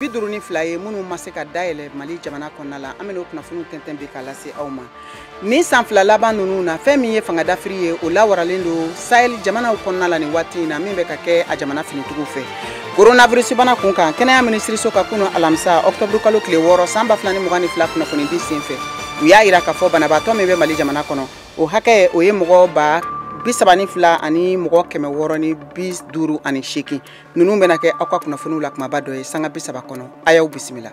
52 ye minnu ma se ka dayɛlɛ Mali jamana kɔnɔna la. An bɛn'o kunnafoniw tɛntɛn bi k'a lase aw ma. Nin san 2 laban ninnu na, fɛn min ye fanga dafiri ye, o lawaralen don Sahel jamanaw kɔnɔna la nin waati in na, min bɛ ka kɛ a jamana finitigiw fɛ. Coronavirus bana kun kan, kɛnɛya minisiriso ka kunu alamisa octobre kalo tile 6 san 2022 kunnafonidi senfɛ, u y'a yira k'a fɔ banabaatɔ min bɛ Mali jamana kɔnɔ, o hakɛ o ye mɔgɔ 32 ani mɔgɔ 658. Ninnu bɛna kɛ aw ka kunnafoniw la kumaba dɔ ye sanga 30 kɔnɔ. A y'aw bisimila.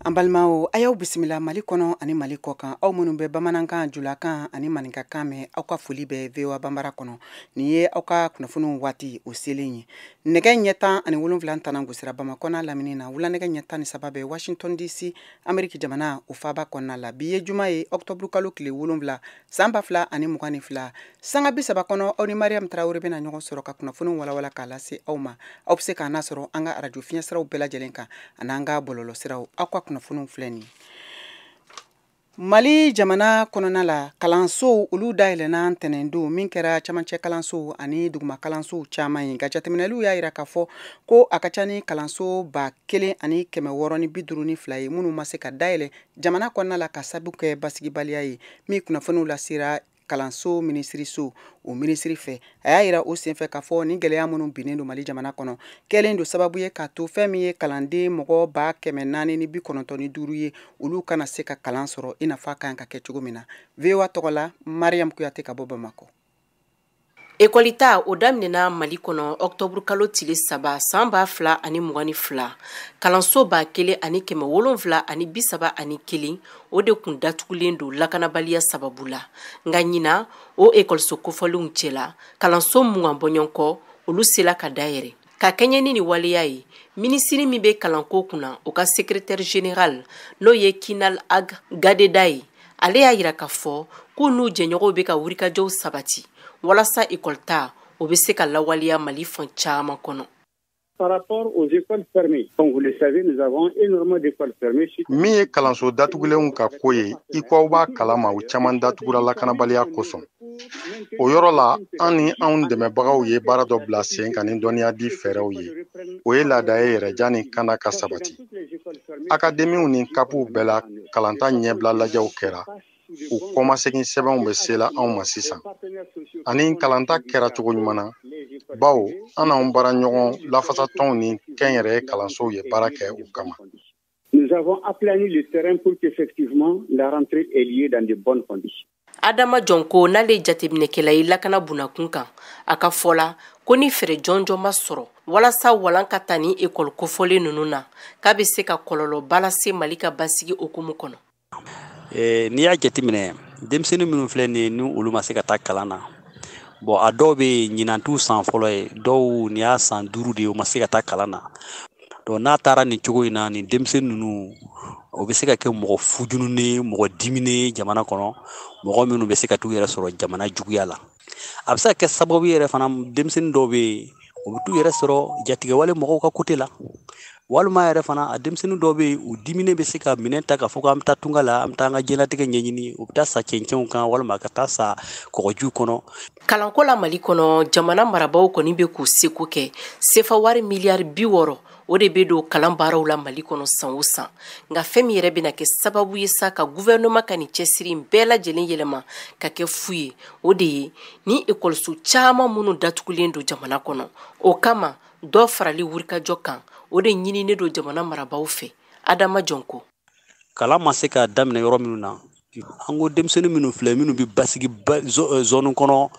An balimaw, a y'aw bisimila Mali kɔnɔ ani Mali kɔ kan. Aw minnu bɛ bamanankan, julakan ani maninkakan mɛn, aw ka foli bɛ VOA Banbara kɔnɔ. Nin ye aw ka kunnafoniw waati o selen ye. Nɛgɛ ɲɛ 17 tana gosira Bamakɔ n'a lamini na. Wula nɛgɛ ɲɛ 13 bɛ Washington DC, Ameriki jamana o faaba kɔnɔna la. Bi ye juma ye, octobre kalo tile 7 san 2022. Sanga 30 kɔnɔ, aw ni Mariam Traoré bɛna ɲɔgɔn sɔrɔ ka kunnafoniw walawala k'a lase aw ma. Aw bɛ se k'an nasɔrɔ an ka arajo fiɲɛsiraw bɛɛ lajɛlen kan ani an ka bɔlɔlɔsiraw. Aw ka kunnafoniw filɛ nin ye. Mali jamana kɔnɔna la, kalansow olu dayɛlɛnna ntɛnɛndon, min kɛra camancɛ kalansow ani duguma kalansow caman ye. Nka jateminɛliw y'a yira k'a fɔ ko a ka ca ni kalanso 1652 ye minnu ma se ka dayɛlɛ jamana kɔnɔna la ka sabu kɛ basigibaliya ye, min kunnafoniw lasera kalanso minisiriso o minisiri fɛ. A y'a yira o senfɛ k'a fɔ ni gɛlɛya minnu binnen don Mali jamana kɔnɔ kɛlen don sababu ye k'a to fɛn min ye kalanden mɔgɔ 495 ye, olu kana se ka kalan sɔrɔ i n'a fɔ a kan ka kɛ cogo min na. VOA tɔgɔ la, Mariam Kuyate ka bɔ Bamakɔ. Ekɔli ta o daminɛna Mali kɔnɔ octobre kalo tile 3 san 2022. Kalanso 1731 o de kun datugulen don lakanabaliya sababu la. Nka ɲinan o ekɔliso kofɔlenw cɛla, kalanso 20 bɔɲɔgɔnkɔ olu sela ka dayɛlɛ. Ka kɛɲɛ ni nin waleya ye, minisiri min bɛ kalanko kunna, o ka secrétaire général n'o ye Kinal Ag Gadeda ye, ale y'a yira k'a fɔ k'u n'u jɛɲɔgɔnw bɛ ka wulikajɔw sabati walasa ekɔli ta o bɛ se ka lawaleya Mali fan caman kɔnɔ. Par rapport aux écoles fermées, comme vous le savez, nous avons énormément d'écoles fermées. Min ye kalanso datugulenw ka ko ye, i ko aw b'a kalama, u caman datugura lakanabaliya kosɔn. O yɔrɔ la, an ni anw dɛmɛbagaw ye baara dɔ bila sen kan ni dɔnniya di fɛɛrɛw ye. O ye laada ye yɛrɛ janni kana ka sabati. Akademiw ni kapuw bɛɛ la, kalanta ɲɛbila lajɛw kɛra. U kɔmasegin sɛbɛnw bɛ sela anw ma sisan. Ani kalanta kɛra cogo ɲuman na, bawo an n'anw baaraɲɔgɔn lafasatɔnw ni kɛnyɛrɛye kalansow ye baara kɛ u kama. Nous avons aplani le terrain pour qu'effectivement la rentrée ait lieu dans de bonnes conditions. Adama Jɔnko n'ale ye jateminɛkɛla ye lakana bunakun kan, a ka fɔ la ko ni fɛɛrɛ jɔnjɔn ma sɔrɔ walasa walan ka ta ni ekɔli kofɔlen ninnu na, k'a bɛ se ka kɔlɔlɔba lase Mali ka basigi hukumu kɔnɔ. N'i y'a jateminɛ, denmisɛnnin minnu filɛ nin ye, ni olu ma se ka taa kalan na, bon, a dɔw bɛ yen ɲinan t'u san fɔlɔ ye, dɔw nin y'a san 5 de ye, u ma se ka taa kalan na. Donc n'a taara nin cogo in na, nin denmisɛnnin ninnu o bɛ se ka kɛ mɔgɔ fujununen ye, mɔgɔ diminen ye jamana kɔnɔ, mɔgɔ minnu bɛ se ka t'u yɛrɛ sɔrɔ jamana juguya la. A bɛ se ka kɛ sababu yɛrɛ fana, denmisɛnnin dɔw bɛ yen, u bɛ t'u yɛrɛ sɔrɔ jatigɛwale mɔgɔw ka côté la. Walima yɛrɛ fana, a denmisɛnnin dɔw bɛ yen, u diminen bɛ se ka minɛn ta k'a fɔ k'an bɛ taa tunga la, an bɛ taa an ka diɲɛlatigɛ ɲɛɲini, u bɛ taa sa cɛncɛnw kan walima ka taa sa kɔgɔjiw kɔnɔ. Kalanko la Mali kɔnɔ, jamana marabaaw kɔni bɛ k'u seko kɛ. Sefa wari miliyari 60 o de bɛ don kalan baaraw la Mali kɔnɔ san o san. Nka fɛn min yɛrɛ bɛna kɛ sababu ye sa ka gouvernement ka nin cɛsiri in bɛɛ lajɛlen yɛlɛma ka kɛ fu ye, o de ye ni ekɔliso caman minnu datugulen don jamana kɔnɔ. O kama dɔ farali wulikajɔ kan, o de ɲininen don jamana marabaaw fɛ. Adama Jɔnko. Kalan ma se ka daminɛ yɔrɔ minnu na, an ko denmisɛnnin minnu filɛ, minnu bɛ basigi zone kɔnɔ,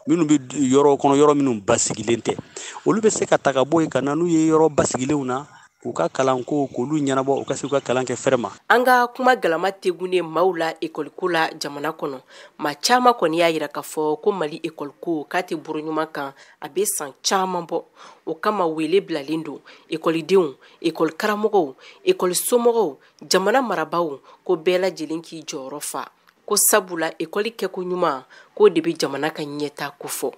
minnu bɛ yɔrɔ kɔnɔ, yɔrɔ minnu basigilen tɛ, olu bɛ se ka ta ka bɔ yen ka na n'u ye yɔrɔ basigilenw na, k'u ka kalanko k'olu ɲɛnabɔ, u ka se k'u ka kalan kɛ fɛrɛ ma. An ka kuma galama tegunnen maaw la ekɔliko la jamana kɔnɔ, maa caman kɔni y'a yira k'a fɔ ko Mali ekɔliko k'a tɛ bolo ɲuman kan, a bɛ san caman bɔ. O kama wele bilalen don ekɔlidenw, ekɔli karamɔgɔw, ekɔli somɔgɔw, jamana marabaaw ko bɛɛ lajɛlen k'i jɔyɔrɔ fa, ko sabula ekɔli kɛko ɲuman k'o de bɛ jamana ka ɲɛtaa kofɔ.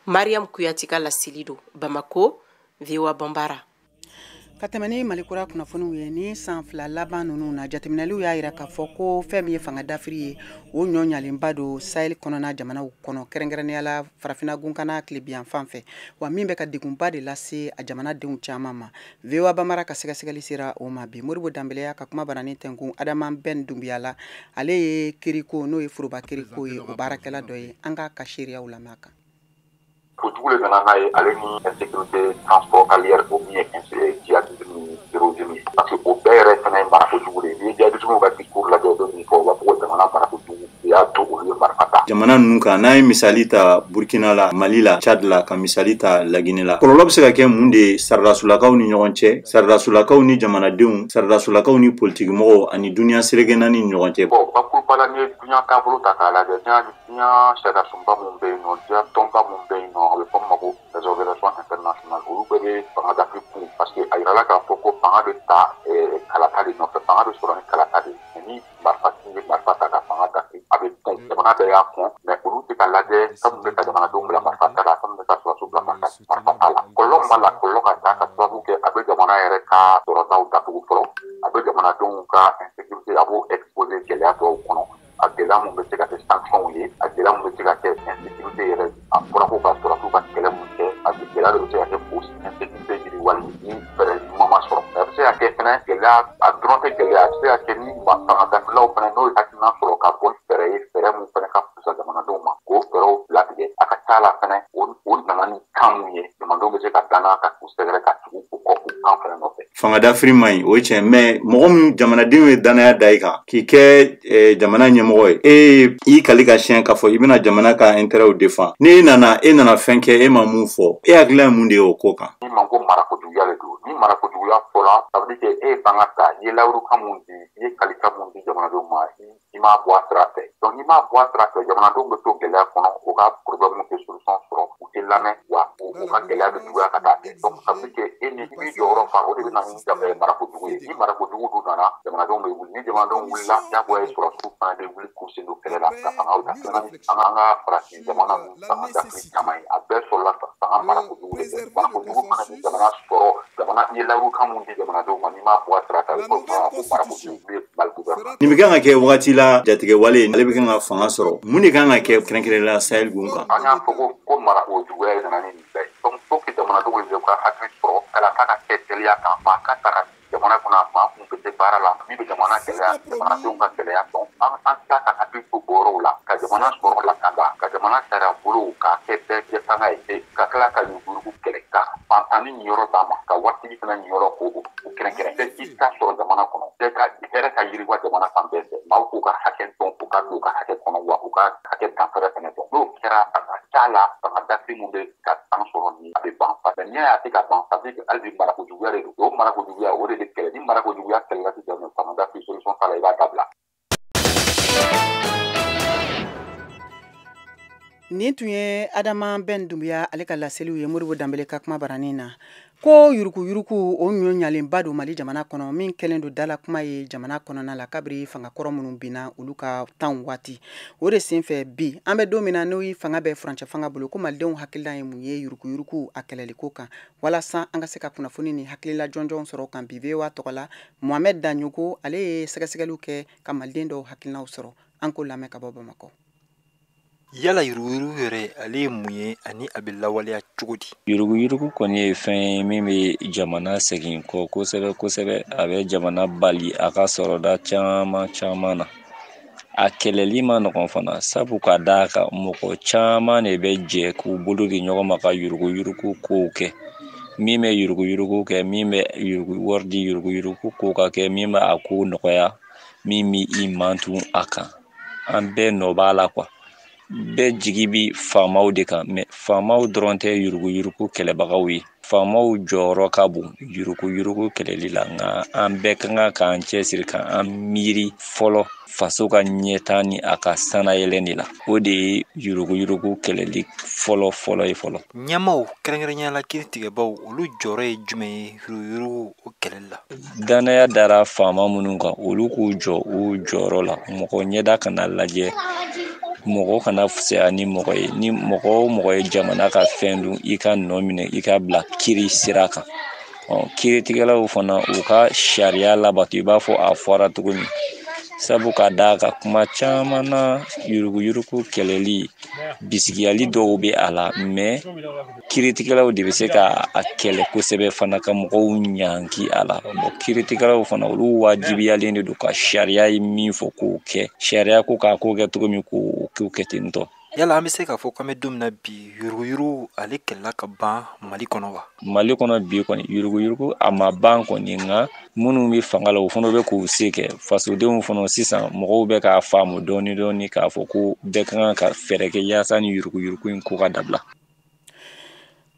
Mariam Kuyate ka laseli don Bamako, VOA Banbara. Ka tɛmɛ ni Malikura kunnafoniw ye, ni san 2 laban ninnu na, jateminɛliw y'a jira k'a fɔ ko fɛn min ye fanga dafiri ye, o ɲɔ ɲalenba don Sahel kɔnɔna jamanaw kɔnɔ, kɛrɛnkɛrɛnnenya la farafinna gunkana tilebiyan fan fɛ, wa min bɛ ka degunba de lase a jamanadenw caman ma. VOA Bambara ka sɛgɛsɛgɛli sera o ma bi. Modibo Danbele y'a ka kuma baranin tɛnkun Adama Ben Dunbiya la, ale ye kiriko n'o ye foroba kiriko ye, o baarakɛla dɔ ye. An k'a ka seereyaw lamɛn a kan. Kojugu de nana n'a ye, ale ni insécurité transfrontalière, o min ye djihadisme ni terrorisme ye, parce que o bɛɛ yɛrɛ fana ye marakojugu de ye. N'i ye djihadisme ka discours lajɛ, o bɛ min fɔ, u b'a fɔ ko jamana marakojugu de y'a to olu ye marifa ta. Jamana ninnu kan, n'an ye misali ta Burkina la, Mali la, Tchad la, ka misali ta Laginɛ la, kɔlɔlɔ bɛ se ka kɛ mun de ye saradasulakaw ni ɲɔgɔn cɛ, saradasulakaw ni jamanadenw, saradasulakaw ni politikimɔgɔw ani dunuya seleke naani ni ɲɔgɔn cɛ? Bon, bakuruba la, n'i ye dunuya taabolo ta k'a lajɛ, dunuya sariyasunba mun bɛ yen nɔ, dunuya tɔnba mun bɛ yen nɔ, a bɛ fɔ min ma ko les organisations internationales, olu bɛɛ bɛ fanga dafiri kun, parce que a yirala k'a fɔ ko fanga bɛ ta kalata de nɔfɛ, fanga bɛ sɔrɔ ni kalata de ye. Ni marifatigi bɛ marifa ta ka fanga dafiri, a bɛ kɔn, jamana bɛɛ y'a kɔn, mais olu tɛ ka lajɛ fɛn min bɛ ka jamanadenw bila marifa ta la, fɛn min bɛ ka sɔrɔdasiw bila marifa ta la. Kɔlɔlɔ min b'a la, kɔlɔlɔ ka ca, ka sababu kɛ a bɛ jamana yɛrɛ ka sɔrɔdaw datugu fɔlɔ, a bɛ jamanadenw ka insécurité, a b'o exposer gɛlɛya dɔw kɔnɔ, a gɛlɛya mun bɛ se ka kɛ sanction ye, a gɛlɛya mun bɛ se ka kɛ insécurité yɛrɛ, a fɔra ko ka sɔrɔdasiw ka kɛlɛ mun kɛ, a gɛlɛya de bɛ se ka kɛ k'o insécurité yiriwali ni fɛɛrɛ ɲuman ma sɔrɔ. A bɛ se ka kɛ fɛnɛ gɛlɛya, a dɔrɔn tɛ gɛlɛya, a bɛ se ka kɛ ni fanga dafirilaw fɛnɛ n'o ye hakilina sɔrɔ ka bɔ ni fɛɛrɛ ye, fɛɛrɛ mun fɛnɛ ka fisa jamanadenw ma, k'o fɛɛrɛw latigɛ, a ka ca la fɛnɛ o nana ni kan mun ye, jamanadenw bɛ se ka danna ka k'u sɛgɛrɛ ka tugu u kɔ u kan fɛnɛ nɔfɛ. Fanga dafiri man ɲi, o ye tiɲɛ, mais mɔgɔ min jamanadenw ye danaya da i kan k'i kɛ jamana ɲɛmɔgɔ ye, e y'i kali ka siɲɛ k'a fɔ i bɛna jamana ka intérêt défend, n'e nana e nana fɛn kɛ e ma mun fɔ, e hakilina ye mun de ye o ko kan? Ni ma ko marakojuguya de don, ni marakojuguya fɔra, ça veut dire que e ye fanga ta, i ye lawurukan mun di, i ye kalikan mun di jamanadenw ma, i m'a bɔ a sira fɛ. Donc n'i m'a bɔ a sira fɛ, jamanadenw bɛ to gɛlɛya kɔnɔ, u ka problème tɛ solution sɔrɔ, u tɛ lamɛn, wa u ka gɛlɛya bɛ juguya ka taa fɛ. Donc ça veut dire que e ni i b'i jɔyɔrɔ fa, o de bɛ na ni marakojugu ye. Ni marakojugu dun nana, jamanadenw bɛ wuli, ni jamanadenw wulila, diyagoya ye sɔrɔdasiw fana bɛ wuli k'u sen don kɛlɛ la ka fangaw ta. An ka farafin jamana ninnu fanga dafiri caman ye, a bɛɛ sɔrɔla fanga marakojugu de fɛ. Marakojugu fana bɛ jamana sɔrɔ, jamana i ye lawurukan mun di jamanadenw ma, n'i m'a bɔ a sira fɛ, a bɛ fɔ ko marakojugu bɛ Mali gouvernement. Nin bɛ kan ka kɛ wagati la jatigɛ wale, ale bɛ kan ka fanga sɔrɔ, mun de kan ka kɛ kɛrɛnkɛrɛnnenya la Sahel gun kan? An y'a fɔ ko marakojuguya de nana ni nin bɛɛ ye. Donc faut que jamanadenw de ka hakili sɔrɔ, kalata ka kɛ teliya kan, maa ka ta ka jamana kɔnɔ, maa kun bɛ se baara la min bɛ jamana gɛlɛya, jamanadenw ka gɛlɛya dɔn. An tila ka hakili to o yɔrɔw la, ka jamana sɔrɔ lakanda, ka jamana sariya bolow k'a kɛ bɛɛ jɛ fanga ye, ka tila ka yuruguyurugu kɛlɛ, ka fantanni niyɔrɔ d'a ma, ka waritigi fana niyɔrɔ k'o kɛrɛnkɛrɛn. Bɛɛ k'i ta sɔrɔ jamana kɔnɔ, bɛɛ ka hɛrɛ ka yiriwa jamana fan bɛɛ fɛ, maaw k'u ka hakɛ dɔn, u ka don u ka hakɛ kɔnɔ, wa u ka hakɛ danfara fɛnɛ dɔn. N'o kɛra, a ka ca la fanga dafiri mun bɛ ka san sɔrɔ nin, a bɛ ban. Parce que n'i y'a ye a tɛ ka ban, ça veut dire que hali bi marakojuguya de don. O marakojuguya, o de bɛ kɛlɛ. Ni marakojuguya kɛlɛla sisan, fanga dafiri solution t'a la, i b'a dabila. Nin tun ye Adama Ben Dunbiya ale ka laseliw ye Modibo Danbele ka kuma baranin na. Ko yuruguyurugu o ɲɔ ɲalenba don Mali jamana kɔnɔ, min kɛlen don dala kuma ye jamana kɔnɔna la kabiri fangakɔrɔ minnu binna olu ka tan waati. O de senfɛ bi an bɛ don min na, n'o ye fanga bɛ furancɛ fanga bolo, ko malidenw hakilila ye mun ye yuruguyurugu a kɛlɛliko kan, walasa an ka se ka kunnafoni ni hakilila jɔnjɔn sɔrɔ kan. Bi VOA tɔgɔ la, Mohamed Dagnoko ale ye sɛgɛsɛgɛliw kɛ ka maliden dɔw hakilinaw sɔrɔ. An k'o lamɛn ka bɔ Bamakɔ. Yala yuruguyurugu yɛrɛ ale ye mun ye ani a bɛ lawaleya cogo di? Yuruguyurugu kɔni ye fɛn ye min bɛ jamana segin kɔ kosɛbɛ kosɛbɛ, a bɛ jamana bali a ka sɔrɔda caman caman na. A kɛlɛli ma nɔgɔn fana, sabu ka d'a kan mɔgɔ caman de bɛ jɛ k'u bolo di ɲɔgɔn ma ka yuruguyurugu kow kɛ. Min bɛ yuruguyurugu kɛ, min bɛ wari di yuruguyurugu ko ka kɛ, min bɛ a ko nɔgɔya, min bɛ i mantun a kan. An bɛɛ nɔ b'a la quoi. Bɛɛ jigi bi faamaw de kan, mais faamaw dɔrɔn tɛ yuruguyurugu kɛlɛbagaw ye. Faamaw jɔyɔrɔ ka bon yuruguyurugu kɛlɛli la, nka an bɛɛ ka kan k'an cɛsiri k'an miiri fɔlɔ faso ka ɲɛtaa ni a ka sanayɛlɛn de la. O de ye yuruguyurugu kɛlɛli fɔlɔ fɔlɔ ye fɔlɔ. Ɲɛmaaw kɛrɛnkɛrɛnnenya la kiiritigɛbaw, olu jɔyɔrɔ ye jumɛn ye yuruguyurugu o kɛlɛli la? Danaya dara faama minnu kan, olu k'u jɔ u jɔyɔrɔ la. Mɔgɔ ɲɛda kana lajɛ, mɔgɔ kana fisaya ni mɔgɔ ye. Ni mɔgɔ o mɔgɔ ye jamana ka fɛn dun, i ka nɔ minɛ, i ka bila kiiri sira kan. Kiiritigɛlaw fana u ka sariya labato i b'a fɔ a fɔra cogo min, sabu ka d'a kan kuma caman na yuruguyurugu kɛlɛli bisigiyali dɔw bɛ a la, mais kiiritigɛlaw de bɛ se ka a kɛlɛ kosɛbɛ fana ka mɔgɔw ɲangi a la. Bon, kiiritigɛlaw fana olu wajibiyalen de don ka sariya ye min fɔ k'o kɛ, sariya ko k'a ko kɛ cogo min k'o kɛ ten tɔ. Yala an bɛ se k'a fɔ k'an bɛ don min na bi, yuruguyurugu ale kɛlɛla ka ban Mali kɔnɔ wa? Mali kɔnɔ bi kɔni yuruguyurugu a ma ban kɔni, nka minnu bɛ fanga la o fana bɛ k'u se kɛ. Fasodenw fana sisan mɔgɔw bɛ k'a faamu dɔɔni dɔɔni k'a fɔ ko bɛɛ ka kan ka fɛɛrɛ kɛ yaasa ni yuruguyurugu in ko ka dabila.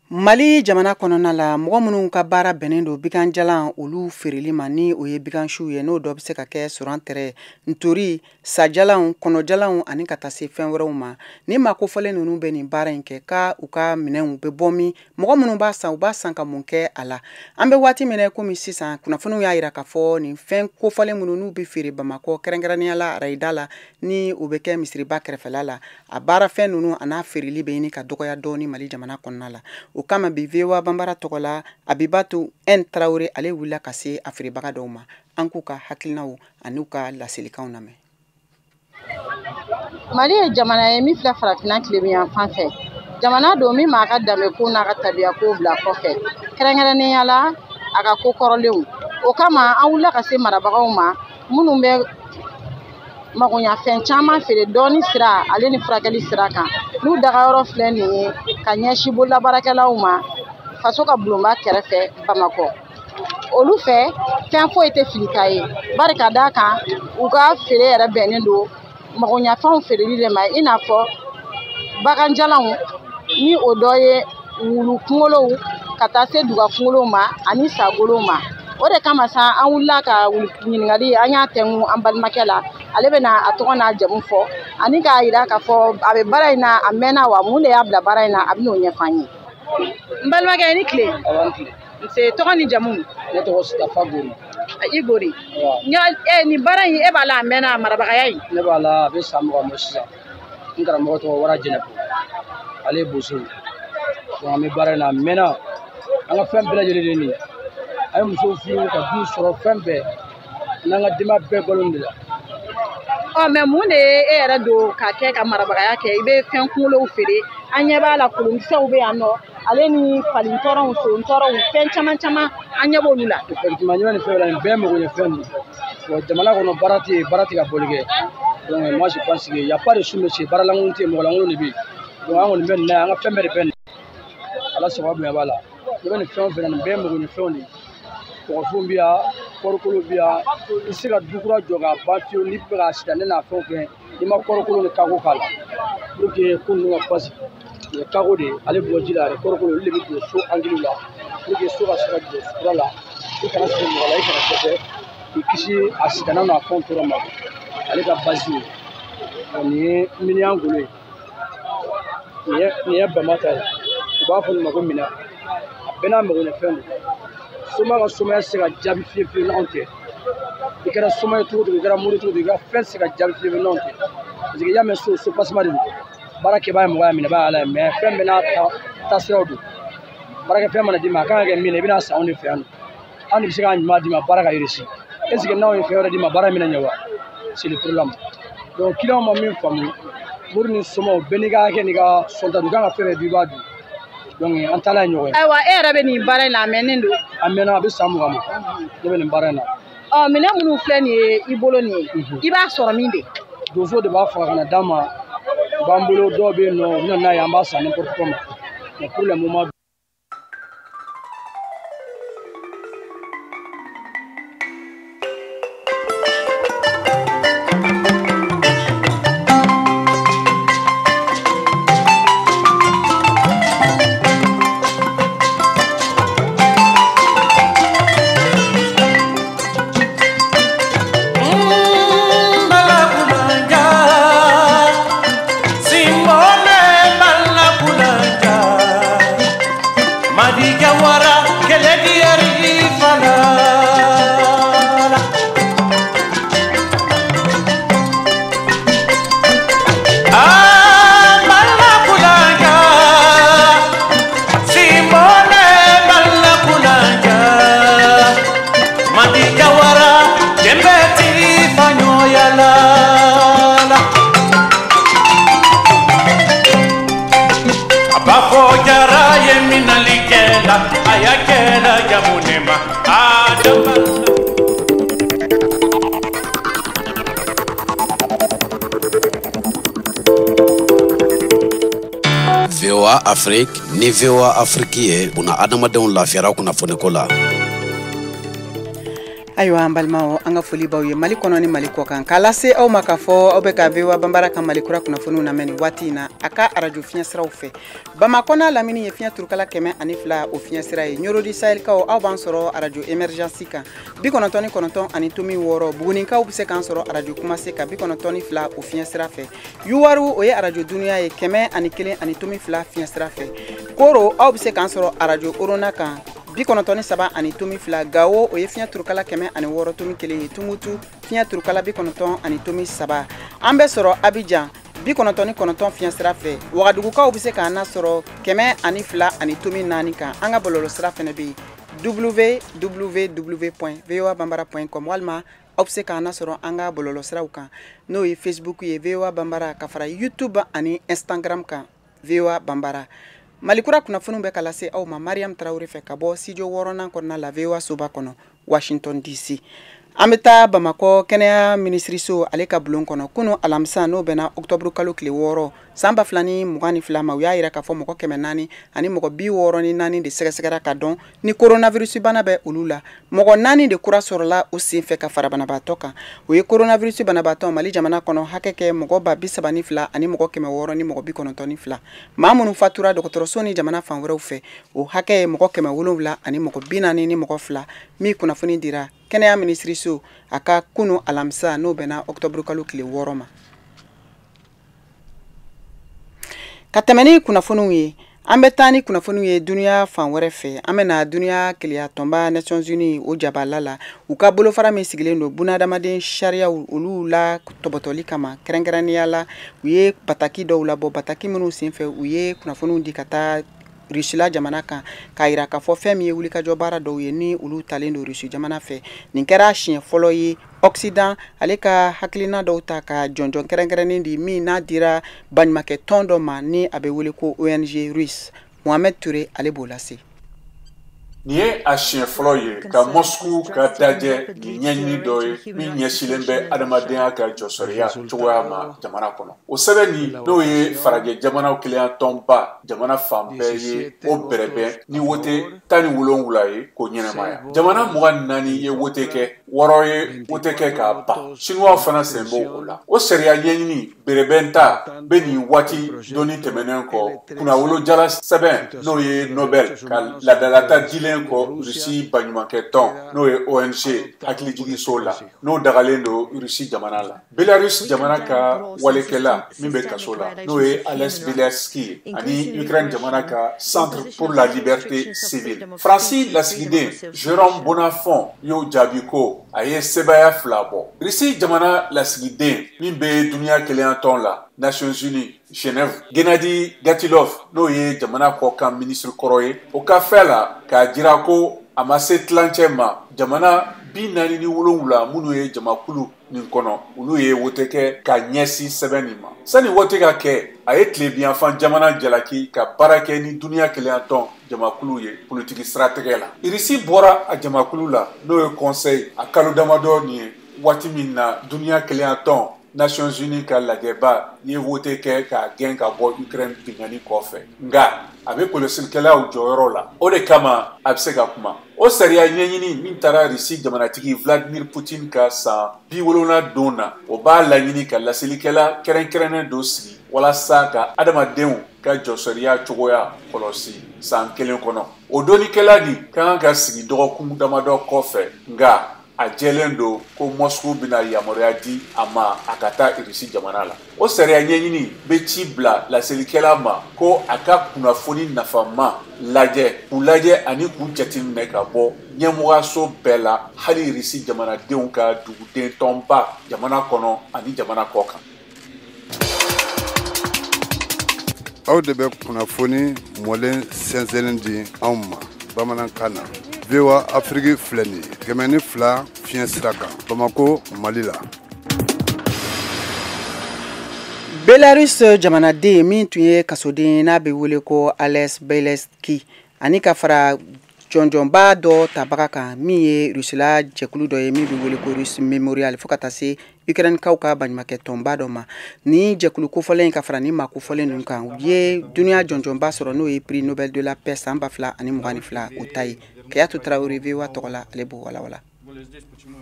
Mali jamana kɔnɔna la, mɔgɔ minnu ka baara bɛnnen don biganjalan olu feereli ma, ni o ye bigansiw ye, n'o dɔ bɛ se ka kɛ surantɛrɛ, ntori, sajalanw, kɔnɔjalanw ani ka taa se fɛn wɛrɛw ma. Ni maa kofɔlen ninnu bɛ nin baara in kɛ, ka u ka minɛnw bɛ bɔ min, mɔgɔ minnu b'a san, u b'a san ka mun kɛ a la? An bɛ waati min na komi sisan, kunnafoniw y'a jira k'a fɔ nin fɛn kofɔlen minnu n'u bɛ feere Bamakɔ, kɛrɛnkɛrɛnnenya la arayida la, ni u bɛ kɛ misiriba kɛrɛfɛla la, a baarafɛn ninnu a n'a feereli bɛ ɲini ka dɔgɔya dɔɔni Mali jamana kɔnɔna la. O kama bi VOA Banbara tɔgɔ la, Abibatu N Tarawele ale wulila ka se a feerebaga dɔw ma. An k'u ka hakilinaw ani ka laselikanw lamɛn. Mali ye jamana ye min filɛ farafinna tilebinyanfan fɛ. Jamana don min m'a ka danbeko n'a ka tabiyako bila kɔfɛ, kɛrɛnkɛrɛnnenya la a ka ko kɔrɔlenw. O kama an wulila ka se marabagaw ma minnu bɛ magoɲafɛn caman feere dɔɔni sira ale ni furakɛli sira kan, n'u dagayɔrɔ filɛ nin ye ka ɲɛsin bololabaarakɛlaw ma faso ka bulonba kɛrɛfɛ Bamakɔ. Olu fɛ fɛn foyi tɛ filita ye, bari ka d'a kan u ka feere yɛrɛ bɛnnen don magoɲafɛnw feereli de ma, i n'a fɔ baganjalanw ni o dɔ ye wulu kunkolow ka taa se duga kunkolow ma ani sagolow ma. O de kama sa an wulila ka ɲininkali, an y'a tɛnku an balimakɛ la, ale bɛna a tɔgɔ n'a jamu fɔ ani k'a jira k'a fɔ a bɛ baara in na a mɛnna wa, mun de y'a bila baara in na, a bɛn'o ɲɛfɔ an ye. N balimakɛ, i ni tile. Nse, tɔgɔ ni jamu? Ne tɔgɔ Sitafa Gori. I Gori. Nin baara in e b'a la a mɛnna, marabagaya in? Ne b'a la a bɛ san 20 bɔ sisan. N karamɔgɔ tɔgɔ Wara Jɛnɛpo, ale ye boso ye. Donc an bɛ baara in na a mɛnna, an ka fɛn bɛɛ lajɛlen de ye nin ye. An ye musow furu ka du sɔrɔ fɛn bɛɛ, n'an ka denbaya bɛɛ balo de la. Ɔ mɛ mun de ye e yɛrɛ don ka kɛ ka marabagaya kɛ? I bɛ fɛn kunkolow feere, an ɲɛ b'a la kolonkisɛw bɛ yan nɔ, ale ni falintɔrɔnw, sontɔrɔnw, fɛn caman caman an ɲɛ b'olu la. Effectivement, ɲɛ bɛ nin fɛn la, nin bɛɛ magoɲɛfɛn de ye. Bon, jamana kɔnɔ baara tɛ yen, baara tɛ ka bɔli kɛ. Donc moi je pense que y a pas de sous-métier, baara lankolon tɛ yen, mɔgɔ lankolon de bɛ yen. Donc an kɔni bɛ nin na yan, an ka fɛn bɛɛ de bɛ nin. Ala sago bonya b'a la. I bɛ nin fɛn o fɛn na, nin bɛɛ ye magoɲɛfɛnw de ye. Kɔgɔfinw bɛ yan, kɔɔrikolo bɛ yan. I tɛ se ka du kura jɔ k'a ban fiyewu n'i bɛ fɛ k'a sida ne n'a fɛn o fɛn, n'i ma kɔɔrikolo ni kako k'a la. Pour que ko ninnu ka basigi. Nin ye kako de ye, ale bɔ ji la yɛrɛ, kɔɔrikolo olu de bɛ don so angiliw la. Pour que so ka se ka jɔ kura la, i kana siri mɔgɔ la, i kana dɛsɛ, k'i kisi a sitanɛ n'a fɛnw tɔɔrɔ ma. Ale ka basi ye. Nin ye miniyan golo ye. Nin ye bama ta ye. U b'a fɔ nin ma ko mina. A bɛɛ n'a magoɲɛfɛn don. Soma ka somaya tɛ se ka jaabi fiyewu fiyewu n'anw tɛ. I kɛra soma ye cogo o cogo, i kɛra mori cogo o cogo, i ka fɛn tɛ se ka jaabi fiyewu fiyewu n'anw tɛ. Parce que i y'a mɛn so, so pasima de don. Baara kɛbaa ye mɔgɔ ye, minɛbaa ye Ala ye, mais fɛn bɛɛ n'a taasiraw don. Baarakɛfɛn mana d'i ma, a kan ka kɛ min na, i bɛna san anw de fɛ yan nɔ. Anw de bɛ se k'a ɲuman d'i ma, baara ka réussir. Est ce que n'anw ye fɛn wɛrɛ d'i ma, baara in bɛna ɲɛ wa? C'est le problème. Donc client ma min faamu, mori ni somaw bɛɛ n'i ka hakɛ n'i ka sɔnta don, i kan ka fɛn bɛɛ dun, i b'a dun. Donc an taala ye ɲɔgɔn ye. Ayiwa, e yɛrɛ bɛ nin baara in na, a mɛnnen don? A mɛnna, a bɛ san 20 bɔ. Ne bɛ nin baara in na. Ɔ minɛn minnu filɛ nin ye i bolo nin ye, i b'a sɔrɔ min de? Donso de b'a faga ka na d'an ma. U b'an bolo, dɔw bɛ yen nɔ, u bɛ na n'a ye, an b'a san n'importe comment. Mais pour le moment, Simbone bala kulanja. VOA Afrique ni VOA Afrique ye buna adamadenw lafiyara kunnafoniko la. Ayiwa, an balimaw, an ka foli b'aw ye Mali kɔnɔ ni Mali kɔ kan, k'a lase aw ma k'a fɔ aw bɛ ka VOA Banbara ka Mali kura kunnafoniw lamɛn nin waati in na a ka arajo fiɲɛsiraw fɛ. Bamakɔ n'a lamini ye fiɲɛ turukala 102 o fiɲɛsira ye. Ɲorodi Sahelikaw, aw b'an sɔrɔ arajo Émergence kan 99.6. Bugunikaw bɛ se k'an sɔrɔ arajo Kumase kan 92 o fiɲɛsira fɛ. Yuwaru, o ye arajo Duniya ye, 101.2 fiɲɛsira fɛ. Koro, aw bɛ se k'an sɔrɔ arajo Orona kan 93.2. Gawo, o ye fiɲɛ turukala 106.1 ye. Tumutu, fiɲɛ turukala 90.3. An bɛ sɔrɔ Abijan 99 fiɲɛsira fɛ. Wagadugukaw bɛ se k'an nasɔrɔ 102.4 kan. An ka bɔlɔlɔsira fɛnɛ bɛ yen, www.voabambara.com, walima aw bɛ se k'an nasɔrɔ an ka bɔlɔlɔsiraw kan, n'o ye Facebook ye VOA Banbara, ka fara YouTube ani Instagram kan VOA Banbara. Malikura kunnafoniw bɛ ka lase aw ma Mariam Tarawele fɛ ka bɔ studio 6nan kɔnɔna la, VOA soba kɔnɔ, Washington DC. An bɛ taa Bamakɔ kɛnɛya minisiriso ale ka bulon kɔnɔ. Kunu alamisa, n'o bɛnna octobre kalo tile 6 san 2022 ma, u y'a yira k'a fɔ mɔgɔ 464 de sɛgɛsɛgɛra ka dɔn ni coronavirus bana bɛ olu la. Mɔgɔ 4 de kura sɔrɔla o sen fɛ ka fara banabaatɔ kan. O ye coronavirus banabaatɔ Mali jamana kɔnɔ hakɛ kɛ mɔgɔ 32 692. Maa minnu fatura dɔgɔtɔrɔso ni jamana fan wɛrɛw fɛ, o hakɛ ye mɔgɔ 742. Min kunnafoni dira kɛnɛya minisiriso a ka kunu alamisa, n'o bɛnna octobre kalo tile 6 ma. Ka tɛmɛ ni kunnafoniw ye, an bɛ taa ni kunnafoniw ye duniya fan wɛrɛ fɛ. An bɛna duniya keleya tɔnba Nations Unies o jabala la, u ka bolofara min sigilen don bunadamaden sariyaw olu la tɔbɔtɔli kama. Kɛrɛnkɛrɛnnenya la, u ye bataki dɔw labɔ, bataki minnu senfɛ u ye kunnafoniw di ka taa Rusila jamana kan, k'a yira k'a fɔ fɛn min ye wulikajɔ baara dɔw ye ni olu talen don Rusi jamana fɛ. Nin kɛra siɲɛ fɔlɔ ye Occident ale ka hakilina dɔw ta ka jɔnjɔn kɛrɛnkɛrɛnnen di min n'a dira baɲumankɛ tɔn dɔ ma ni a bɛ wele ko ONG Russe. Mohamed Touré ale b'o lase. Nin ye a siɲɛ fɔlɔ ye ka Moscou ka dajɛ ni ɲɛɲini dɔ ye min ɲɛsilen bɛ adamadenya ka jɔsɔrɔya cogoya ma jamana kɔnɔ. O sɛbɛn nin, n'o ye farajɛ jamanaw kelenya tɔnba jamana fan bɛɛ ye o bɛrɛbɛn ni wote 17 ye k'o ɲɛnamaya. Jamana 24 ye wote kɛ, 6 ye wote kɛ k'a ban. Sinuwaw fana sen b'o o la. O sariya ɲɛɲini bɛrɛbɛn ta bɛ nin waati dɔɔni tɛmɛnen kɔ kunnawolojala sɛbɛn, n'o ye Nobel ka laadalata dilen kɔ Rusi baɲumankɛ tɔn, n'o ye ONG hakilijiginso la, n'o dagalen don Rusi jamana la. Belarus jamana ka walekɛla min bɛ kaso la, n'o ye Ales Bialiatski ye, ani Ukraine jamana ka Centre pour la liberté civile. Faransi lasigiden Jérôme Bonnafont y'o jaabi ko a ye sebaaya 2 bɔ. Rusi jamana lasigiden min bɛ duniya kelenya tɔn la, Nations Unies Genève, Gennady Gatilov, n'o ye jamana kɔkan minisiri kɔrɔ ye, o ka fɛ la k'a jira ko a ma se tilancɛ ma. Jamana 47 minnu ye jamakulu nin kɔnɔ, olu ye wote kɛ ka ɲɛsin sɛbɛn nin ma. Sani wote ka kɛ, a ye tilebinyanfan jamana jalaki ka baara kɛ ni duniya kelenya tɔn jamakulu ye politiki siratigɛ la. Irisi bɔra a jamakulu la, n'o ye conseil, a kalo damadɔ nin ye, waati min na duniya kelenya tɔn Nations Unies ka lajɛba ye wote kɛ k'a gɛn ka bɔ Ukraine binkanni kɔfɛ. Nka a bɛ kɔlɔsilikɛlaw jɔyɔrɔ la, o de kama a bɛ se ka kuma. O sariya ɲɛɲini min taara Rusi jamanatigi Vladimir Poutine ka san 70 don na, o b'a laɲini ka laselikɛla kɛrɛnkɛrɛnnen dɔ sigi walasa ka adamadenw ka jɔsɔriya cogoya kɔlɔsi san 1 kɔnɔ. O dɔnnikɛla nin ka kan ka sigi dɔgɔkun damadɔ kɔfɛ, nka a jɛlen don ko Moscou bɛna yamaruya di a ma a ka taa Irisi jamana la. O sariya ɲɛɲini bɛ ci bila laselikɛla ma ko a ka kunnafoni nafama lajɛ, k'u lajɛ ani k'u jateminɛ ka bɔ ɲɛmɔgɔyaso bɛɛ la, hali Irisi jamanadenw ka duguden tɔnba jamana kɔnɔ ani jamana kɔ kan. Aw de bɛ kunnafoni mɔlen sɛnsɛnnen di anw ma bamanankan na. VOA Afrique filɛ nin ye 102 fiɲɛ sira kan Bamakɔ, Mali la. Belarus jamanaden min tun ye kasoden n'a bɛ wele ko Ales Bialiatski, ani ka fara Jɔnjɔnba dɔ tabaga kan min ye Rusila jɛkulu dɔ ye min bɛ wele ko Russe Memorial, fo ka taa se Ukrainekaw ka baɲumankɛ tɔnba dɔ ma. Ni jɛkulu kofɔlen in ka fara ni maa kofɔlen ninnu kan, u ye dunuya jɔnjɔnba sɔrɔ, n'o ye prix Nobel de la paix san 2022 o ta ye. Kayatu Tarawele, VOA tɔgɔ la, ale b'o walawala.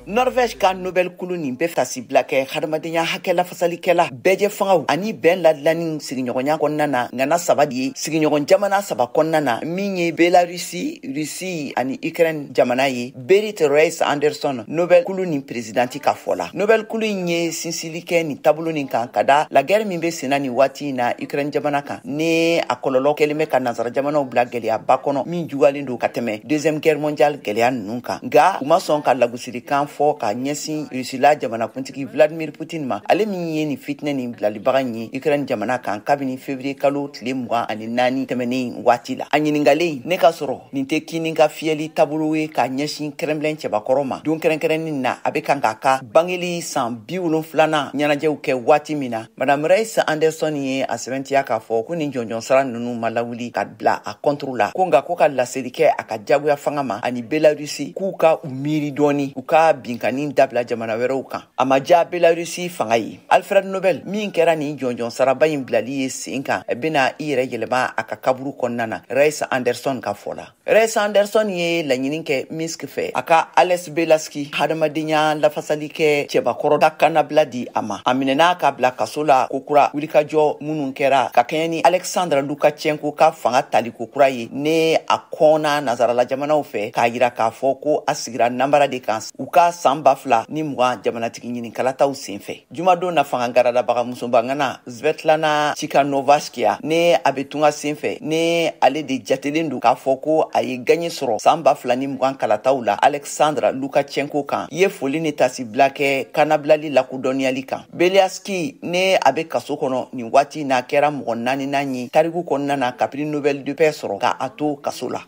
Norvège ka Nobel kulu nin bɛ tasibila kɛ hadamadenya hakɛ lafasalikɛla, bɛɛjɛ fangaw ani bɛn ladilanni sigiɲɔgɔnya kɔnɔna na, ŋana saba de ye sigiɲɔgɔn jamana saba kɔnɔna na, min ye Belarusi, Russie ani Ukraine jamana ye. Berit Reiss Anderson, Nobel kulu nin présidente ka fɔ la, Nobel kulu in ye sinsili kɛ nin taabolo nin kan ka da la guerre min bɛ senna nin waati in na Ukraine jamana kan, ni a kɔlɔlɔ kɛlen bɛ ka nansara jamanaw bila gɛlɛyaba kɔnɔ min juguyalen don ka tɛmɛ Deuxième Guerre mondiale gɛlɛya ninnu kan. Nka u ma sɔn ka lagosilikan fɔ ka ɲɛsin Rusila jamanakuntigi Vladimir Putin ma, ale min ye nin fitinɛ nin bilalibaga ye Ukraine jamana kan kabini février kalo tile 24 tɛmɛnen waati la. A ɲininkalen ne ka sɔrɔ nin tɛ kini ka fiyɛli taabolo ye ka ɲɛsin Kremlin cɛbakɔrɔ ma don kɛrɛnkɛrɛnnin na, a bɛ kan k'a ka bangeli san 70nan ɲɛnajɛw kɛ waati min na, Madame Reiss Anderson ye a sɛbɛntiya k'a fɔ ko nin jɔnjɔn sara ninnu ma lawuli ka bila a contre la, ko nka ko ka laseli kɛ a ka jagoya fanga ma ani Belarusi k'u ka u miiri dɔɔni, u ka binkanni dabila jamana wɛrɛw kan. A ma diya Belarusi fanga ye. Alfred Nobel min kɛra nin jɔnjɔn saraba in bilali ye sen kan, bɛna i yɛrɛ yɛlɛma a ka kaburu kɔnɔna na, Reiss Anderson ka fɔ la. Reiss Anderson ye laɲini kɛ Minsk fɛ a ka Ales Belaski, hadamadenya lafasali kɛ cɛbakɔrɔ ka kannabila di a ma. A minɛna ka bila kaso la kokura wulikajɔ minnu kɛra ka kɛɲɛ ni Alexandre Lukashenko ka fanga taliko kura ye, ne a kɔnna nansarala jamanaw fɛ k'a yira k'a fɔ ko a sigira nanbara de kan u ka san 2020 jamanatigi ɲinikalataw senfɛ. Jumadon na, fanga garadabaga musobangana Svetlana Tikhanovskaya, ne a bɛ tunga senfɛ, ne ale de jatelen don k'a fɔ ko a ye gaɲe sɔrɔ san 2020 kalataw la Alexandre Lukashenko kan, ye foli ni tasibila kɛ kannabilali lakodɔnniyali kan. Beliaski, ne a bɛ kaso kɔnɔ nin waati n'a kɛra mɔgɔ naaninan ye tariku kɔnɔna na ka prix Nobel de paix sɔrɔ k'a to kaso la.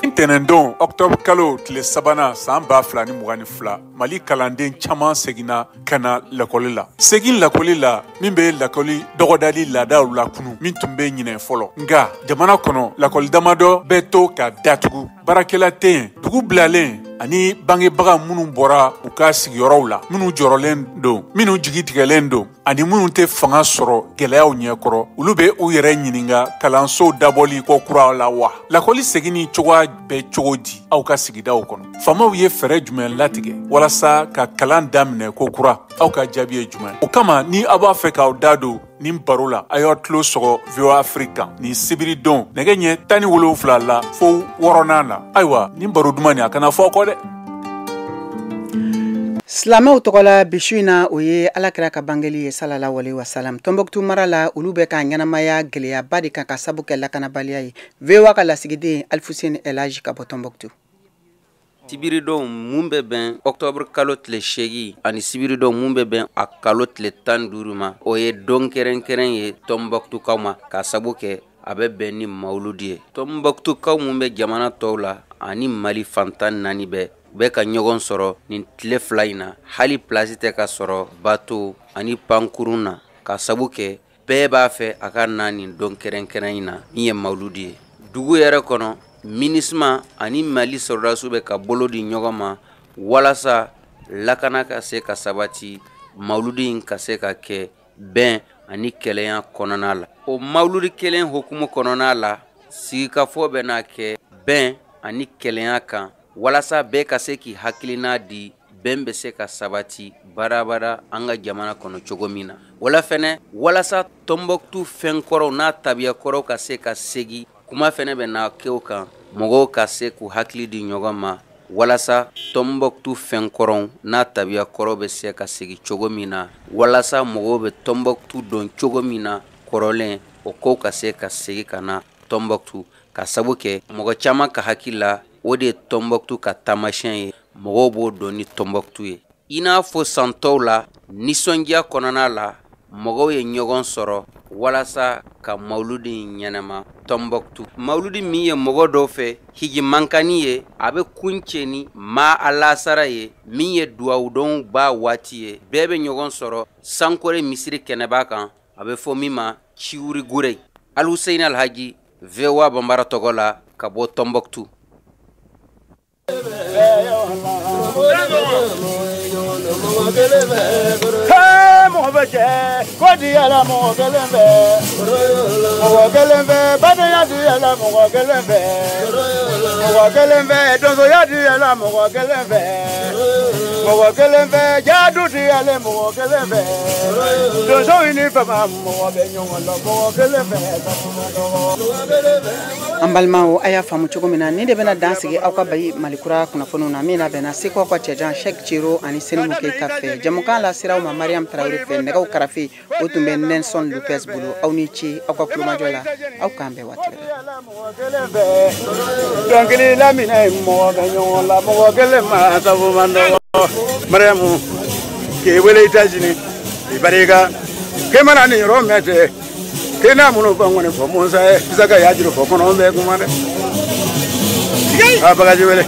Ntɛnɛndon octobre kalo tile sabanan san 2022, Mali kalanden caman seginna ka na lakɔli la. Segin lakɔli la min bɛ lakɔli dɔgɔdali laadaw lakunu min tun bɛ ɲinɛ fɔlɔ. Nka jamana kɔnɔ lakɔli damadɔ bɛ to ka datugu, baarakɛla tɛ yen, dugu bilalen ani bangebaga minnu bɔra u ka sigiyɔrɔw la, minnu jɔrɔlen don, minnu jigi tigɛlen don ani minnu tɛ fanga sɔrɔ gɛlɛyaw ɲɛkɔrɔ, olu bɛ u yɛrɛ ɲininka kalansow dabɔli ko kura la wa? Lakɔli seginni cogoya bɛ cogo di aw ka sigidaw kɔnɔ? Faamaw ye fɛɛrɛ jumɛn latigɛ walasa ka kalan daminɛ ko kura? Aw ka jaabi ye jumɛn? O kama, ni aw b'a fɛ k'aw da don nin baro la, a y'aw tulo sɔgɔ VOA Afrique kan nin sibiri don nɛgɛ ɲɛ 17 la fo 6nan na. Ayiwa, nin baro duman nin, a kana fɔ aw kɔ dɛ. Silamɛw tɔgɔ la bi su in na, o ye Alakira ka bangeli ye, salala wale wasalam. Tɔnbɔkutu mara la, olu bɛ ka ɲɛnamaya gɛlɛyaba de kan ka sabu kɛ lakanabaliya ye. VOA ka lasigiden Alifuseni Elaji ka bɔ Tɔnbɔkutu. Sibiridon mun bɛ bɛn octobre kalo tile 8 ani sibiridon mun bɛ bɛn a kalo tile 15 ma, o ye don kɛrɛnkɛrɛn ye Tɔnbɔkutukaw ma, ka sabu kɛ a bɛ bɛn ni mawuludi ye. Tɔnbɔkutukaw mun bɛ jamana tɔw la ani Mali fantan naani bɛɛ bɛ ka ɲɔgɔn sɔrɔ nin tile fila in na. Hali place tɛ ka sɔrɔ bateau ani pankurun na, ka sabu kɛ bɛɛ b'a fɛ a ka na nin don kɛrɛnkɛrɛn in na min ye mawuludi ye. Dugu yɛrɛ kɔnɔ, MINUSMA ani Mali sɔrɔdasiw bɛ ka bolo di ɲɔgɔn ma walasa lakana ka se ka sabati, mawuludi in ka se ka kɛ bɛn ani kɛlɛya kɔnɔna la. O mawuludi kelen hukumu kɔnɔna la, sigikafɔ bɛ n'a kɛ bɛn ani kɛlɛya kan walasa bɛɛ ka se k'i hakilina di, bɛn bɛ se ka sabati barabara an ka jamana kɔnɔ cogo min na. Wala fɛnɛ, walasa Tɔnbɔkutu fɛnkɔrɔw n'a tabiyakɔrɔw ka se ka segin, kuma fɛnɛ bɛ na kɛ o kan, mɔgɔw ka se k'u hakili di ɲɔgɔn ma walasa Tɔnbɔkutu fɛnkɔrɔw n'a tabiyakɔrɔw bɛ se ka segin cogo min na, walasa mɔgɔw bɛ Tɔnbɔkutu dɔn cogo min na kɔrɔlen, o kow ka se ka segin ka na Tɔnbɔkutu, ka sabu kɛ mɔgɔ caman ka hakili la o de ye Tɔnbɔkutu ka taamasiyɛn ye, mɔgɔw b'o dɔn ni Tɔnbɔkutu ye. I n'a fɔ san tɔw la, nisɔndiya kɔnɔna la, mɔgɔw ye ɲɔgɔn sɔrɔ walasa ka mawuludi in ɲɛnama Tɔnbɔkutu. Mawuludi min ye mɔgɔ dɔw fɛ hiji mankani ye, a bɛ kuncɛ ni ma alasara ye min ye duwawudonw ba waati ye. Bɛɛ bɛ ɲɔgɔn sɔrɔ Sankore misiri kɛnɛba kan, a bɛ fɔ min ma Ciwurigure. Aluseyini Alhaji, VOA Bambara tɔgɔ la ka bɔ Tombouctou. Mɔgɔ bɛ cɛ ko di yɛlɛ mɔgɔ kelen fɛ mɔgɔ kelen fɛ badenya di yɛlɛ mɔgɔ kelen fɛ mɔgɔ kelen fɛ donsoya di yɛlɛ mɔgɔ kelen fɛ mɔgɔ kelen fɛ jadu di yɛlɛ mɔgɔ kelen fɛ donsow ni fama mɔgɔ bɛ ɲɔgɔn la mɔgɔ kelen fɛ. An balimaw, a y'a faamu cogo min na, nin de bɛna dan sigi aw ka bayi Malikura kunnafoniw na min labɛnna Seko ka cɛjan Cheikh Cero ani Senimu Keita fɛ. Jamukan lasera aw ma Mariam Traoré fɛ, nɛgɛw karafe o tun bɛ Nelson Lopez bolo. Aw ni ce aw ka kulomajɔ la, aw k'an bɛn waati wɛrɛ. Dɔnkili laminɛ mɔgɔ bɛ ɲɔgɔn la mɔgɔ kelen ma sabu man dɔgɔ. Mariamu k'e wele États-Unis i barika k'e mana nin yɔrɔ mɛn ten k'e n'a minnu fɔ n kɔni fɔ Musa ye Isaka y'a juru fɔ kɔnɔ bɛ kuma dɛ. A bagaji wele.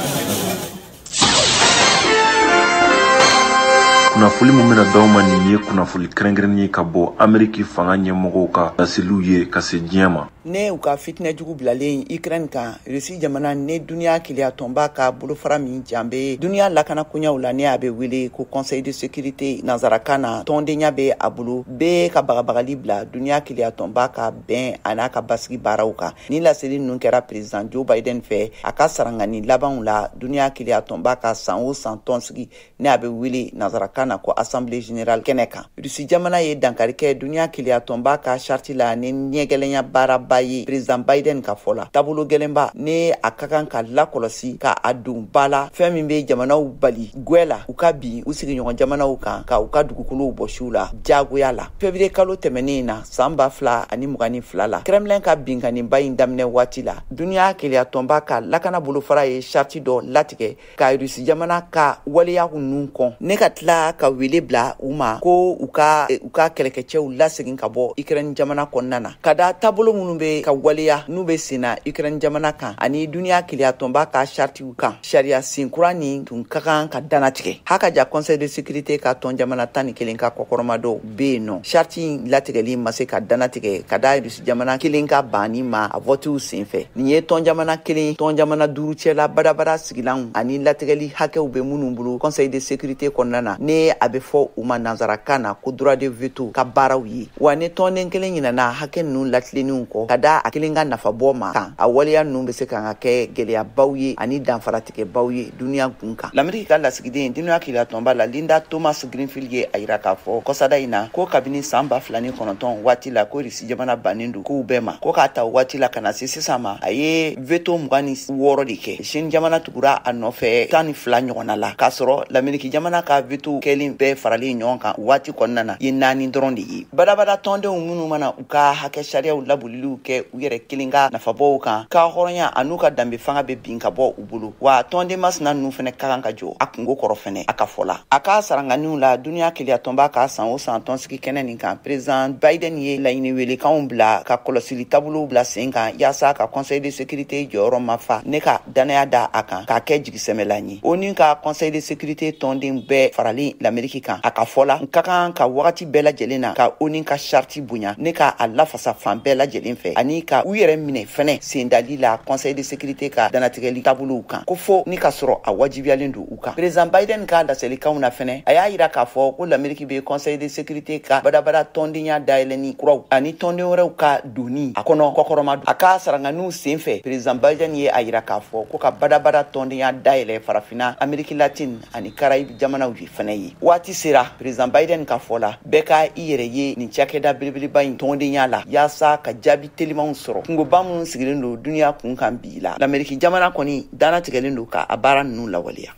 Kunnafoli min bɛna d'aw ma nin ye kunnafoli kɛrɛnkɛrɛnnen ye ka bɔ Ameriki fanga ɲɛmɔgɔw ka laseliw ye ka se diɲɛ ma. Ne u ka fitinɛ jugu bilalen Ukraine kan, Russie jamana ne duniya keleya tɔnba ka bolofara min jan bɛ duniya lakana koɲaw la, ne a bɛ wele ko Conseil de sécurité nanzarakan na, tɔndenya bɛ a bolo bɛɛ ka bagabagali bila duniya keleya tɔnba ka bɛn a n'a ka basigi baaraw kan. Ni laseli ninnu kɛra président Joe Biden fɛ a ka sarangani labanw la duniya keleya tɔnba ka san o san tɔnsigi, ne a bɛ wele nanzarakan na ko Assemblée générale kɛnɛ kan. Russie jamana ye dankari kɛ duniya keleya tɔnba ka charte la ni ɲɛgɛlɛnya baaraba ye président Biden ka fɔ la. Taabolo gɛlɛnba ne a ka kan ka lakɔlɔsi ka a don ba la, fɛn min bɛ jamanaw bali gwɛ la u ka bin u sigiɲɔgɔn jamanaw kan ka u ka dugukolow bɔsi u la diyagoya la. Février kalo tɛmɛnen na san 2022 la, Kremlin ka binkanniba in daminɛ waati la, duniya keleya tɔnba ka lakana bolofara ye charte dɔ latigɛ ka Russie jamana ka waleya ninnu kɔn, ne ka tila ka wele bila u ma ko u ka kɛlɛkɛcɛw lasegin ka bɔ Ukraine jamana kɔnɔna na, ka da taabolo minnu bɛ ka waleya n'u bɛ senna Ukraine jamana kan ani duniya keleya tɔnba ka chartiw kan. Sariya senkura nin tun ka kan ka dannatigɛ haka ja Conseil de sécurité ka tɔn jamana 11 ka kɔkɔrɔma dɔw bɛ yen nɔ. Charte in latigɛli ma se ka dannatigɛ ka da Russie jamana kelen ka banni ma a votiw senfɛ. Nin ye tɔn jamana kelen tɔn jamana 5 cɛla badabada sigilanw ani latigɛli hakɛw bɛ minnu bolo Conseil de sécurité kɔnɔna na, ne a bɛ fɔ u ma nanzarakan na ko droit de veto ka baaraw ye. Wa ni tɔnden kelen ɲinana hakɛ ninnu latilenniw kɔ ka da a kelen ka nafabɔ ma kan, a waleya ninnu bɛ se kan ka kɛ gɛlɛyabaw ye ani danfaratigɛbaw ye duniya gun kan. Lamɛriki ka lasigiden duniya keleya tɔnba la Linda Thomas Greenfield ye a yira k'a fɔ kɔsada in na ko kabini san 2009 waati la ko Russie jamana bannen don kow bɛɛ ma, ko k'a ta waati la ka na se sisan ma a ye veto 26 de kɛ. Chine jamana tugura a nɔfɛ 12 ɲɔgɔnna la, k'a sɔrɔ Lamɛriki jamana ka veto kɛlen bɛɛ faralen ɲɔgɔn kan waati kɔnɔna na ye 4 dɔrɔn de ye. Badabada tɔndenw minnu mana u ka hakɛ sariyaw laboliliw kɛ u yɛrɛ kelen ka nafabɔw kan, ka hɔrɔnya an'u ka danbe fanga bɛ bin ka bɔ u bolo. Wa tɔnden masina ninnu fɛnɛ ka kan ka jɔ a kungo kɔrɔ fɛnɛ a ka fɔ la. A ka saranganiw la duniya keleya tɔnba ka san o san tɔnsigi kɛnɛ nin kan, président Biden ye laɲini welekanw bila ka kɔlɔsili taabolow bila sen kan yaasa ka Conseil de sécurité jɔyɔrɔ ma fa ne ka danaya da a kan k'a kɛ jigisɛmɛlan ye. ONU ka Conseil de sécurité tɔnden bɛɛ faralen l'Amérique kan, a ka fɔ la n ka kan ka wagati bɛɛ lajɛlen na ka ONU ka charte bonya ne ka a lafasa fan bɛɛ lajɛlen fɛ ani ka u yɛrɛ minɛ fɛnɛ sendali la Conseil de sécurité ka dannatigɛli taabolow kan, ko fo ni ka sɔrɔ a wajibiyalen don u kan. Président Biden ka laselikanw na fɛnɛ a y'a yira k'a fɔ ko l'Amérique bɛ Conseil de sécurité ka badabada tɔndenya dayɛlɛnni kuraw ani tɔnden wɛrɛw ka donni a kɔnɔ kɔkɔrɔma. A ka saranganiw sen fɛ, président Biden ye a yira k'a fɔ ko ka badabada tɔndenya dayɛlɛ Farafinna, Amérique latine ani Caraïbes jamanaw ye fɛnɛ ye. Waati sera président Biden ka fɔ la bɛɛ ka i yɛrɛ ye nin cakɛda belebeleba in tɔndenya la yaasa ka jaabi telimanw sɔrɔ kungoba minnu sigilen don duniya kun kan bi la. Lamɛriki jamana kɔni dannatigɛlen don ka a baara ninnu lawaleya.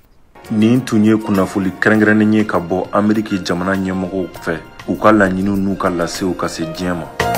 Nin tun ye kunnafoli kɛrɛnkɛrɛnnen ye ka bɔ Ameriki jamana ɲɛmɔgɔw fɛ, u ka laɲiniw n'u ka lasew ka se diɲɛ ma.